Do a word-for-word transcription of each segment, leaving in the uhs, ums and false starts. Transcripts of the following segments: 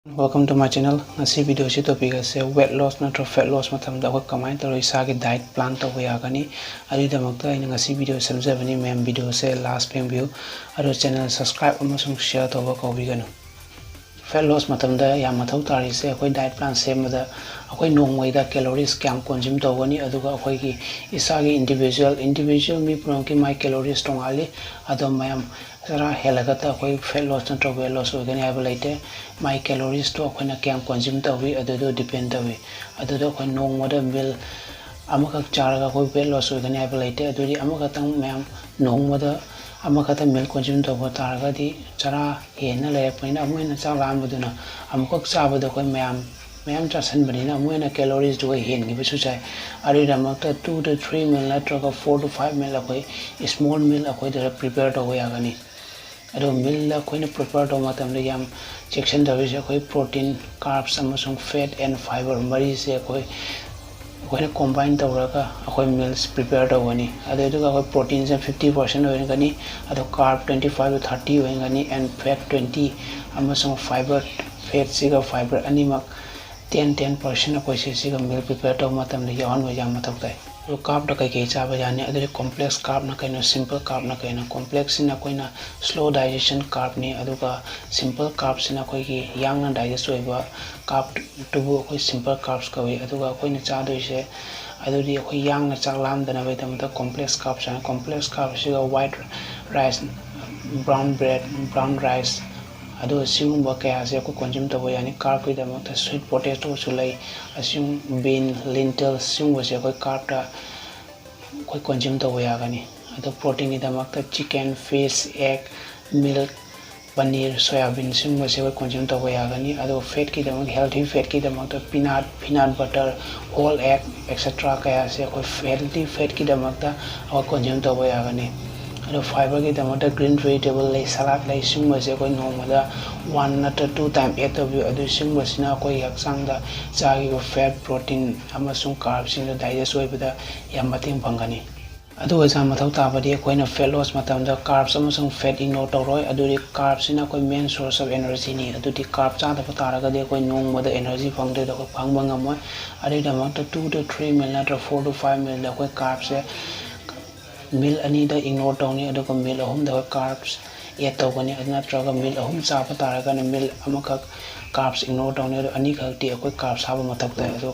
Welcome to my channel. ꯉꯁꯤ video ꯁꯤ topic ꯑꯁꯦ weight loss ꯅꯠꯇ꯭ꯔꯒ fat loss ꯃꯇꯝꯗ ꯑꯩꯈꯣꯏ ꯀꯃꯥꯏꯅ ꯇꯧꯔꯒ ꯏꯁꯥꯒꯤ diet plan ꯇꯧꯕ ꯌꯥꯒꯅꯤ, ꯑꯗꯨꯒꯤꯗꯃꯛꯇ ꯑꯩꯅ ꯉꯁꯤ video ꯁꯦꯝꯖꯕꯅꯤ꯫ ꯃꯌꯥꯝ video ꯁꯦ last ꯐꯥꯎ ꯌꯦꯡꯕꯤꯌꯨ, ꯑꯗꯨꯒ channel subscribe ꯑꯃꯁꯨꯡ share ꯇꯧꯕ ꯀꯥꯎꯕꯤꯒꯅꯨ꯫ Fat loss ꯃꯇꯝꯗ ꯌꯥꯝ ꯃꯊꯧ ꯇꯥꯔꯤꯁꯦ ꯑꯩꯈꯣꯏ diet plan ꯁꯦꯝꯕꯗ ꯑꯩꯈꯣꯏ ꯅꯣꯡꯃꯩꯗ calories ꯀꯌꯥꯝ consume ꯇꯧꯒꯅꯤ, ꯑꯗꯨꯒ ꯑꯩꯈꯣꯏꯒꯤ ꯏꯁꯥꯒꯤ individual individual ꯃꯤ ꯄꯨꯝꯅꯃꯛꯀꯤ ꯃꯥꯏ calories ꯇꯣꯉꯥꯜꯂꯤ꯫ ꯑꯗꯣ ꯃꯌꯥꯝ ꯆꯔꯥ ꯍꯦꯜꯂꯒꯇ ꯑꯩꯈꯣꯏ fat loss ꯅꯠꯇ꯭ꯔꯒ weight loss ꯑꯣꯏꯒꯅꯤ ꯍꯥꯏꯕ ꯂꯩꯇꯦ꯫ ꯃꯥꯏ calories ꯇꯣ ꯑꯩꯈꯣꯏꯅ ꯀꯌꯥꯝ consume ꯇꯧꯏ ꯑꯗꯨꯗꯣ depend ꯇꯧꯏ꯫ ꯑꯗꯨꯗ ꯑꯩꯈꯣꯏ ꯅꯣꯡꯃꯗ meal ꯑꯃꯈꯛ ꯆꯥꯔꯒ ꯑꯩꯈꯣꯏ weight loss ꯑꯣꯏꯒꯅꯤ ꯍꯥꯏꯕ ꯂꯩꯇꯦ꯫ ꯑꯗꯨꯗꯤ ꯑꯃꯈꯛꯇꯪ ꯃꯌꯥꯝ ꯅꯣꯡꯃꯗ ꯑꯃꯈꯛꯇ meal consume ꯇꯧꯕ ꯇꯥꯔꯒꯗꯤ ꯆꯔꯥ ꯍꯦꯟꯅ ꯂꯩꯔꯛꯄꯅꯤꯅ ꯑꯃꯨꯛ ꯍꯦꯟꯅ ꯆꯥꯛ ꯂꯥꯝꯕꯗꯨꯅ ꯑꯃꯨꯛꯈꯛ ꯆꯥꯕꯗ ꯑꯩꯈꯣꯏ ꯃꯌꯥꯝ ꯃꯌꯥꯝ ꯆꯥꯁꯤꯟꯕꯅꯤꯅ ꯑꯃꯨꯛ ꯍꯦꯟꯅ calories ꯇꯨ ꯑꯩꯈꯣꯏ ꯍꯦꯟꯈꯤꯕꯁꯨ ꯌꯥꯏ꯫ ꯑꯗꯨꯒꯤꯗꯃꯛꯇ two to three meal ꯅꯠꯇ꯭ꯔꯒ four to five meal ꯑꯩꯈꯣꯏ small meal ꯑꯩꯈꯣꯏꯗ prepare ꯇꯧꯕ ꯌꯥꯒꯅꯤ꯫ ꯑꯗꯣ meal ꯑꯩꯈꯣꯏꯅ prepare ꯇꯧꯕ ꯃꯇꯝꯗ ꯌꯥꯝ ꯆꯦꯛꯁꯤꯟꯗꯧꯔꯤꯁꯦ ꯑꯩꯈꯣꯏ protein, carbs ꯑꯃꯁꯨꯡ fat and fiber ꯃꯔꯤꯁꯦ ꯑꯩꯈꯣꯏ ꯑꯩꯈꯣꯏꯅ combine ꯇꯧꯔꯒ ꯑꯩꯈꯣꯏ meals prepare ꯇꯧꯒꯅꯤ꯫ ꯑꯗꯨꯗꯨꯒ ꯑꯩꯈꯣꯏ protein ꯁꯦ fifty percent ꯑꯣꯏꯒꯅꯤ, ꯑꯗꯣ carb twenty five to thirty ꯑꯣꯏꯒꯅꯤ and fat twenty ꯑꯃꯁꯨꯡ fiber, fat ꯁꯤꯒ fiber ꯑꯅꯤꯃꯛ ten ten percent ꯑꯩꯈꯣꯏ ꯁꯤꯁꯤꯒ meal prepare ꯇꯧꯕ ꯃꯇꯝꯗ ꯌꯥꯎꯍꯟꯕ ꯌꯥꯝ ꯃꯊꯧ ꯇꯥꯏ꯫ ꯑꯗꯣ carb ꯇ ꯀꯩꯀꯩ ꯆꯥꯕ ꯌꯥꯅꯤ? ꯑꯗꯨꯗꯤ complex carb ꯅ ꯀꯩꯅꯣ, simple carb ꯅ ꯀꯩꯅꯣ? Complex ꯁꯤꯅ ꯑꯩꯈꯣꯏꯅ slow digestion carb ꯅꯤ, ꯑꯗꯨꯒ simple carb ꯁꯤꯅ ꯑꯩꯈꯣꯏꯒꯤ ꯌꯥꯡꯅ digest ꯑꯣꯏꯕ carb ꯇꯨꯕꯨ ꯑꯩꯈꯣꯏ simple carbs ꯀꯧꯏ꯫ ꯑꯗꯨꯒ ꯑꯩꯈꯣꯏꯅ ꯆꯥꯗꯣꯏꯁꯦ ꯑꯗꯨꯗꯤ ꯑꯩꯈꯣꯏ ꯌꯥꯡꯅ ꯆꯥꯛ ꯂꯥꯝꯗꯅꯕꯒꯤꯗꯝꯗ complex carbs ꯍꯥꯏꯅ, complex carbs ꯁꯤꯒ white rice, brown bread, brown rice, ꯑꯗꯨꯒ ꯁꯤꯒꯨꯝꯕ ꯀꯌꯥꯁꯦ ꯑꯩꯈꯣꯏ consume ꯇꯧꯕ ꯌꯥꯅꯤ꯫ Carb ꯀꯤꯗꯃꯛꯇ sweet potato ꯁꯨ ꯂꯩ, ꯑꯁꯤꯒꯨꯝ-, bean, lentil ꯁꯤꯒꯨꯝꯕꯁꯦ ꯑꯩꯈꯣꯏ carb ꯇ ꯑꯩꯈꯣꯏ consume ꯇꯧꯕ ꯌꯥꯒꯅꯤ꯫ ꯑꯗꯣ protein ꯒꯤꯗꯃꯛꯇ chicken, fish, egg, milk, paneer, soya bean ꯁꯤꯒꯨꯝꯕꯁꯦ ꯑꯩꯈꯣꯏ consume ꯇꯧꯕ ꯌꯥꯒꯅꯤ꯫ ꯑꯗꯨꯒ fat ꯀꯤꯗꯃꯛ, healthy fat ꯀꯤꯗꯃꯛꯇ peanut, peanut butter, whole egg, et cetera ꯀꯌꯥꯁꯦ ꯑꯩꯈꯣꯏ healthy fat ꯀꯤꯗꯃꯛꯇ ꯑꯩꯈꯣꯏ consume ꯇꯧꯕ ꯌꯥꯒꯅꯤ꯫ ꯑꯗꯣ fiber ꯒꯤꯗꯃꯛꯇ green vegetable ꯂꯩ, salad ꯂꯩ, ꯁꯤꯒꯨꯝꯕꯁꯦ ꯑꯩꯈꯣꯏ ꯅꯣꯡꯃꯗ one ꯅꯠꯇ꯭ꯔ two time add ꯇꯧꯕꯤꯌꯨ꯫ ꯑꯗꯨ ꯁꯤꯒꯨꯝꯕꯁꯤꯅ ꯑꯩꯈꯣꯏꯒꯤ ꯍꯛꯆꯥꯡꯗ ꯆꯥꯈꯤꯕ fat, protein ꯑꯃꯁꯨꯡ carb ꯁꯤꯡꯗꯣ digest ꯑꯣꯏꯕꯗ ꯌꯥꯝ ꯃꯇꯦꯡ ꯐꯪꯒꯅꯤ꯫ ꯑꯗꯨꯒ ꯏꯁꯥ ꯃꯊꯧ ꯇꯥꯕꯗꯤ ꯑꯩꯈꯣꯏꯅ fat loss ꯃꯇꯝꯗ carbs ꯑꯃꯁꯨꯡ fat ignore ꯇꯧꯔꯣꯏ꯫ ꯑꯗꯨꯗꯤ carbsꯁꯤꯅ ꯑꯩꯈꯣꯏ main source of energyꯅꯤ꯫ ꯑꯗꯨꯗꯤ carb ꯆꯥꯗꯕ ꯇꯥꯔꯒꯗꯤ ꯑꯩꯈꯣꯏ ꯅꯣꯡꯃꯗ energy ꯐꯪꯗꯣꯏꯗꯣ ꯑꯩꯈꯣꯏ ꯐꯪꯕ ꯉꯝꯃꯣꯏ꯫ ꯑꯗꯨꯒꯤꯗꯃꯛꯇ two to three meal ꯅꯠꯇ꯭ꯔꯒ four to five mealꯗ ꯑꯩꯈꯣꯏ carbsꯁꯦ meal ꯑꯅꯤꯗ ignore ꯇꯧꯅꯤ, ꯑꯗꯨꯒ meal ꯑꯍꯨꯝꯗ ꯑꯩꯈꯣꯏ carbs add ꯇꯧꯒꯅꯤ꯫ ꯑꯗꯨ ꯅꯠꯇ꯭ꯔꯒ meal ꯑꯍꯨꯝ ꯆꯥꯕ ꯇꯥꯔꯒꯅ meal ꯑꯃꯈꯛ carbs ignore ꯇꯧꯅꯤ, ꯑꯗꯨ ꯑꯅꯤꯈꯛꯇꯤ ꯑꯩꯈꯣꯏ carbs ꯍꯥꯞꯄ ꯃꯊꯧ ꯇꯥꯏ꯫ ꯑꯗꯣ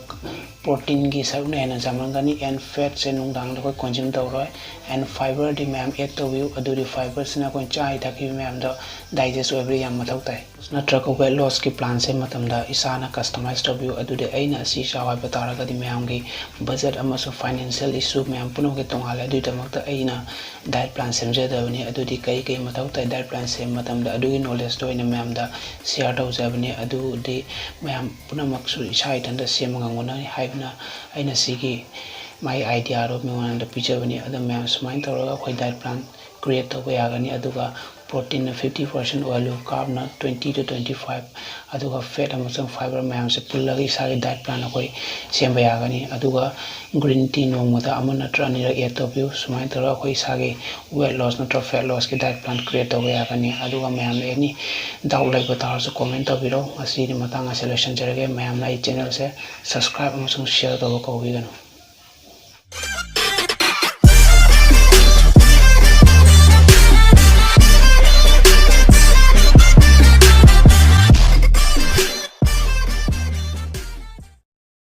proteinꯒꯤ ꯁꯔꯨꯛꯅ ꯍꯦꯟꯅ ꯌꯥꯝꯃꯟꯒꯅꯤ, and fatꯁꯦ ꯅꯨꯡꯗꯥꯡꯗ ꯑꯩꯈꯣꯏ consume ꯇꯧꯔꯣꯏ꯫ And fiberꯗꯤ ꯃꯌꯥꯝ add ꯇꯧꯕꯤꯌꯨ, ꯑꯗꯨꯗꯤ fiberꯁꯤꯅ ꯑꯩꯈꯣꯏꯅ ꯆꯥꯔꯤ ꯊꯛꯈꯤꯕ ꯃꯌꯥꯝꯗꯣ digest ꯑꯣꯏꯕꯗ ꯌꯥꯝ ꯃꯊꯧ ꯇꯥꯏ꯫ ꯅꯠꯇ꯭ꯔꯒ weight lossꯀꯤ planꯁꯦ ꯃꯇꯝꯗ ꯏꯁꯥꯅ customize ꯇꯧꯕꯤꯌꯨ꯫ ꯑꯗꯨꯗꯤ ꯑꯩꯅ ꯑꯁꯤ ꯆꯥꯎ ꯍꯥꯏꯕ ꯇꯥꯔꯒꯗꯤ ꯃꯌꯥꯝꯒꯤ budget ꯑꯃꯁꯨꯡ financial issue ꯃꯌꯥꯝ ꯄꯨꯝꯅꯃꯛꯀꯤ ꯇꯣꯉꯥꯜꯂꯦ꯫ ꯑꯗꯨꯒꯤꯗꯃꯛꯇ ꯑꯩꯅ diet plan ꯁꯦꯝꯖꯗꯕꯅꯤ꯫ ꯑꯗꯨꯗꯤ ꯀꯔꯤ ꯀꯔꯤ ꯃꯊꯧ ꯇꯥꯏ diet plan ꯁꯦꯝꯕ ꯃꯇꯝꯗ, ꯑꯗꯨꯒꯤ knowledgeꯇꯣ ꯑꯩꯅ ꯃꯌꯥꯝꯗ share ꯇꯧꯖꯕꯅꯤ꯫ ꯑꯗꯨꯗꯤ ꯃꯌꯥꯝ ꯄꯨꯝꯅꯃꯛꯁꯨ ꯏꯁꯥ ꯏꯊꯟꯇ ꯁꯦꯝꯕ ꯉꯝꯒꯅꯤ ꯍꯥꯏꯕꯅ ꯑꯩꯅ ꯁꯤꯒꯤ my ideaꯗꯣ ꯃꯤꯉꯣꯟꯗ ꯄꯤꯖꯕꯅꯤ꯫ ꯑꯗꯣ ꯃꯌꯥꯝ ꯁꯨꯃꯥꯏꯅ ꯇꯧꯔꯒ ꯑꯩꯈꯣꯏ diet plan create ꯇꯧꯕ ꯌꯥꯒꯅꯤ꯫ ꯑꯗꯨꯒ proteinꯅ fifty percent ꯑꯣꯏꯍꯜꯂꯨ, carbꯅ twenty to twenty five, ꯑꯗꯨꯒ fat ꯑꯃꯁꯨꯡ fiber ꯃꯌꯥꯝꯁꯦ ꯄꯨꯜꯂꯒ ꯏꯁꯥꯒꯤ diet plan ꯑꯩꯈꯣꯏ ꯁꯦꯝꯕ ꯌꯥꯒꯅꯤ꯫ ꯑꯗꯨꯒ green tea ꯅꯣꯡꯃꯗ ꯑꯃ ꯅꯠꯇ꯭ꯔ ꯑꯅꯤꯔꯛ add ꯇꯧꯕꯤꯌꯨ꯫ ꯁꯨꯃꯥꯏꯅ ꯇꯧꯔꯒ ꯑꯩꯈꯣꯏ ꯏꯁꯥꯒꯤ weight loss ꯅꯠꯇ꯭ꯔ fat lossꯀꯤ diet plan create ꯇꯧꯕ ꯌꯥꯒꯅꯤ꯫ ꯑꯗꯨꯒ ꯃꯌꯥꯝꯅ any doubt ꯂꯩꯕ ꯇꯥꯔꯁꯨ comment ꯇꯧꯕꯤꯔꯛꯎ꯫ ꯉꯁꯤꯒꯤ ꯃꯇꯥꯡ ꯑꯁꯤ ꯂꯣꯏꯁꯤꯟꯖꯔꯒꯦ꯫ ꯃꯌꯥꯝꯅ ꯑꯩ channelꯁꯦ subscribe ꯑꯃꯁꯨꯡ share ꯇꯧꯕ ꯀꯥꯎꯕꯤꯒꯅꯨ꯫